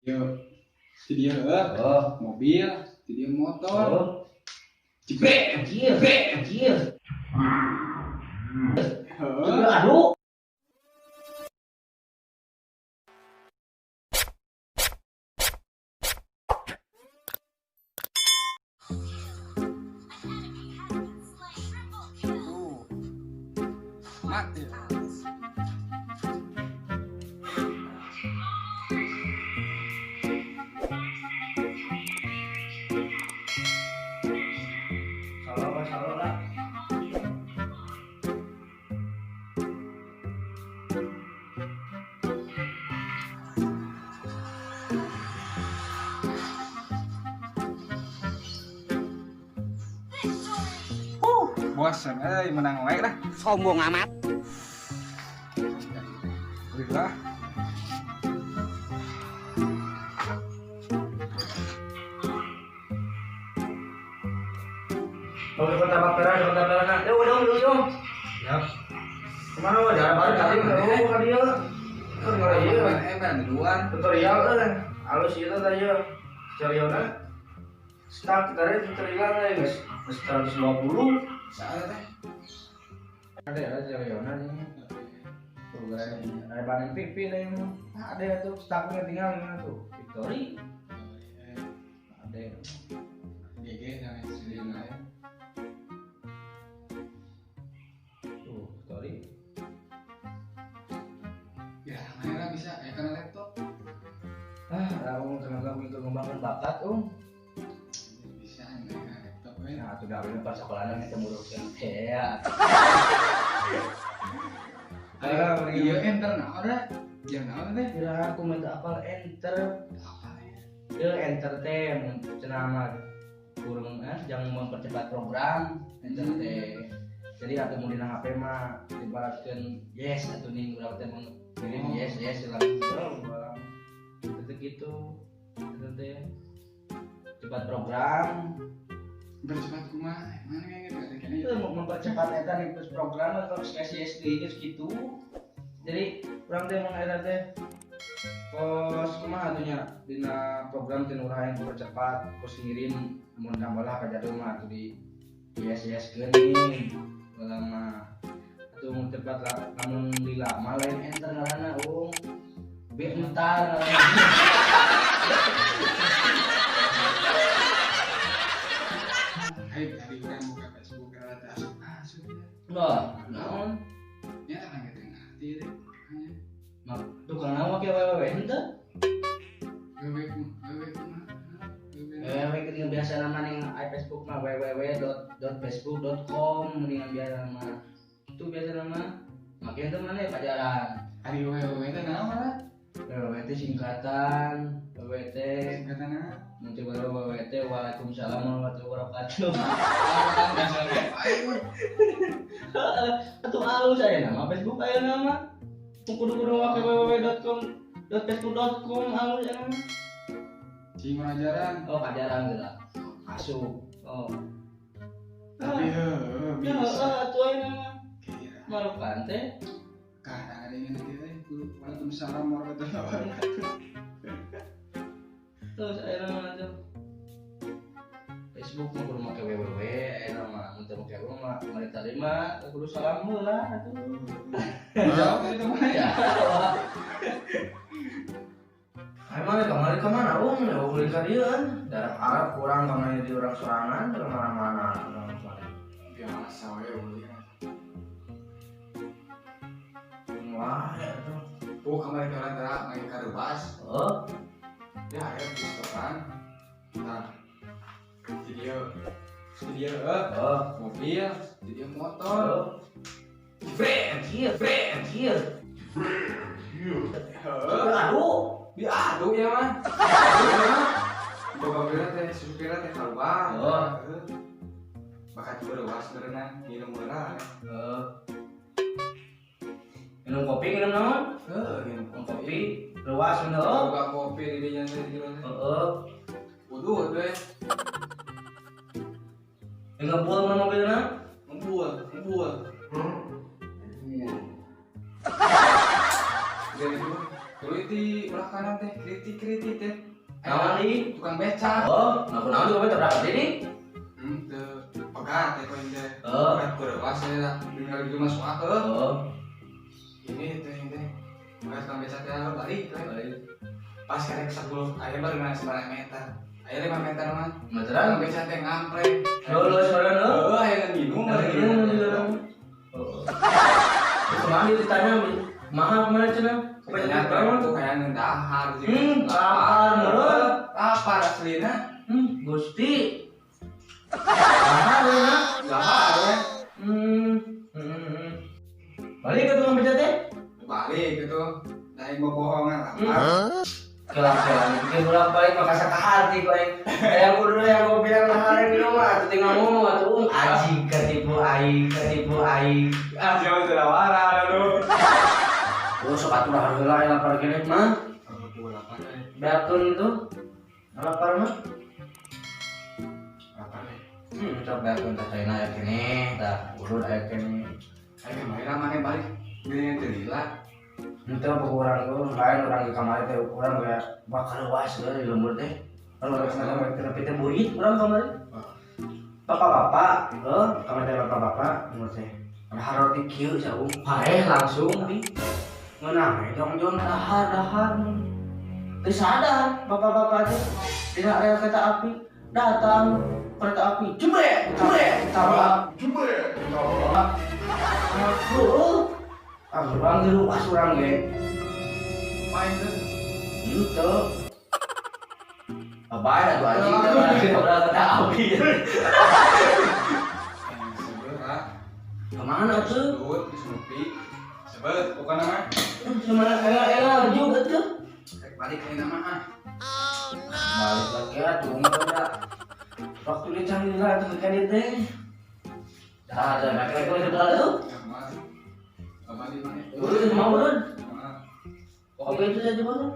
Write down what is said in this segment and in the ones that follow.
Yo, si dia Oh. mobil, si dia motor. Oh. Jebret, Anjir, jebret. Anjir. Heeh. Aduh. Tuh. Mati. Salah, salah lah. Bosan, menang wae lah. Sombong amat. Udah lah. Oke, kota Bakara, kota Bakara. Yo, yo, yo, yo. Ya. Kemana lo? Jalan baru kali, oh, kali ya. Kan ngora ieu. Main duluan. Tutorial euy. Alus ieu teh ieu. Tutorialna. Start tadi tutorial euy, geus geus 120. Salah teh. Ada ya tutorialna nih. Tuh, ada bahan MVP nih. Ada tuh startnya tinggal gimana tuh? Victory. Ada. GG sama si lain. Tuh, Victory. Ya, mana lah bisa ya karena laptop. Ah, aku tenaga untuk mengembangkan bakat, Um. Bisa ya laptop we. Nah, tuh gawe pas sekolahan kita muruk ya. Ayo, iya enter naon da? Jangan naon teh. Kira aku minta apal enter. Apa ya? Dia enter teh cenah mah kurang jangan mempercepat program enter teh. Jadi atuh mun dina HP mah dibaratkeun yes atuh ning urang teh ngirim yes yes langsung urang. Itu gitu. Enter teh. Cepat program. Bercepat kumaha? Mana kayak gitu ada kayaknya. Itu mempercepat eta nih terus program terus yes yes deui geus gitu. Jadi urang teh mun eta teh kos kumaha atuh nya dina program teh urang yang mempercepat kos ngirim mun tambah ka jadul mah atuh di yes yes geuning baheula mah atuh mun cepat lah lamun lila mah lain enter ngaranna um B entar ngaranna. Hai, tadi urang buka Facebook kana teh asup asup ya. Wah, naon? Ya kan gitu ngerti deh. Mak tukang naon make www henteu? Wewe wewe kumaha? Www ketika biasa nama ning Facebook mah www.facebook.com mendingan biasa nama. Itu biasa nama. Make henteu mana ya pajaran. Ari www teh naon lah? Www teh singkatan, www teh Singkatan naon? mun teu baru www teh waalaikumsalam warahmatullahi wabarakatuh. Atuh alus aya nama Facebook aya nama. Kudu-kudu make www.com.facebook.com alus aya nama. Cing ajaran. Oh, pajaran geura. Asup. Oh. Tapi heuh Ya, bisa. atuh aya nama. Kira. Marokan teh. Kadang ada yang nanti teh waalaikumsalam warahmatullahi wabarakatuh. Terus aya nama tuh. Facebook mah kudu make www aya nama mun teu make www mah mari tarima kudu salam heula atuh. Jawab itu mah. Ya. Ayo mana kamari kemana um? Ya ulin ka dieu kan. Daerah Arab kurang kamari di urang sorangan ke mana-mana. Biasa we ulin. Wah, ya tuh. Oh, kamari teh urang teh lagi karubas. Oh, Ya, aya di stokan. Nah, video oh, mobil, video motor. oh. Jebret, Anjir, jebret. anjir. Heuh. Aduh. Diaduk ya mah. Diaduk ya mah. Boga mobilna teh supirna teh keluar. Oh. Bakat beruas berenang, minum heula. Heeh. Minum kopi minum naon? Heuh, minum Minum kopi, luas bener. Boga kopi di dinya teh di jero teh. Heeh. Wuduh teh. Ngebul mah mobilna. Ngebul, ngebul. Jadi itu, tuluy di belah kanan teh kritik Kritik teh. Naon deui? Tukang beca. Oh, nah kunaon juga tabrak deui? Henteu. Pegat teh koin teh. Oh. Pegat kureuwas ya, tinggal gitu masuk akal. Oh. Ini teh ini teh. Pegat tukang beca teh balik teh. Pas karek 10, aya baru nang 9 meter. Aya 5 meter mah. Meteran? Tukang beca teh ngamprek. Lolos badan lo. Heeh, aya minum Minum di dalam. Oh. Terus kemana ditanya, mahal kemana cenah? Kayaknya tuh kayak dahar sih. Lapar meureun. Lapar aslina. Gusti. Mahal ya. Dahar we. Balik ke tukang beca teh? Balik gitu. Lain bohongan lapar. Kelang-kelang bikin bolak-balik maka sakit hati kok aing. Yang kudu yang gua bilang mahal minum mah atuh tinggal ngomong atuh aji ketipu aing, ketipu aing. Ah, jauh sudah warah lu. Oh, sok atuh lah heula aya lapar gini mah. Lapar eh. Beakeun itu. Lapar mah. Lapar eh. Sok beakeun tah caina aya keneh, tah urut aya keneh. Ayo kemarin lah mana balik. Gini teh lila. Henteu apa urang tuh lain urang di kamari teh urang kayak bakal luas di lembur teh. Kalau urang sana terapi teh burit urang kamari. Bapak-bapak, heuh, kamari teh bapak-bapak lembur teh. Dahar roti kieu saung, pareh langsung di. Ngeunah we jong-jong dahar dahar. Teu sadar bapak-bapak teh dina aya kereta api datang kereta api jebret jebret tabrak Jebret. Tabrak. Heuh. Ah, urang geus urang ge. Main tuh. Henteu. Abai atuh anjing teh mah tabrak kereta api. Seberat. Kemana tuh? Duit di Snoopy. Sebet, bukan nama. Kemana ela juga tuh? Rek balik ke nama ah. Balik lagi atuh mah udah. Waktu dicari lah tuh kan teh. Dah, dah, nak kena sebelah tuh. Ya, mah. Bapak di mana? Urut mau urut. Ah. Oke itu saja mana?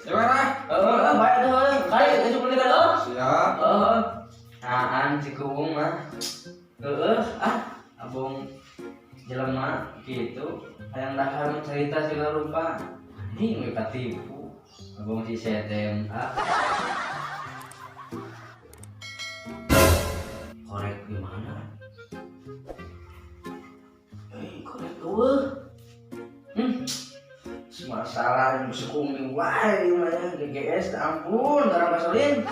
Ya mana? Eh, baik tuh, kali itu boleh kan? Oh. Siap. Heeh. Nah, si kuung mah. Heeh, ah, abong jelema gitu. Hayang dahar cerita segala rupa. Ini we katipu. Abong si setem ah. Korek gimana? Korek eueuh. Masalah yang si kuung wae mah GGS ampun garang gasolin.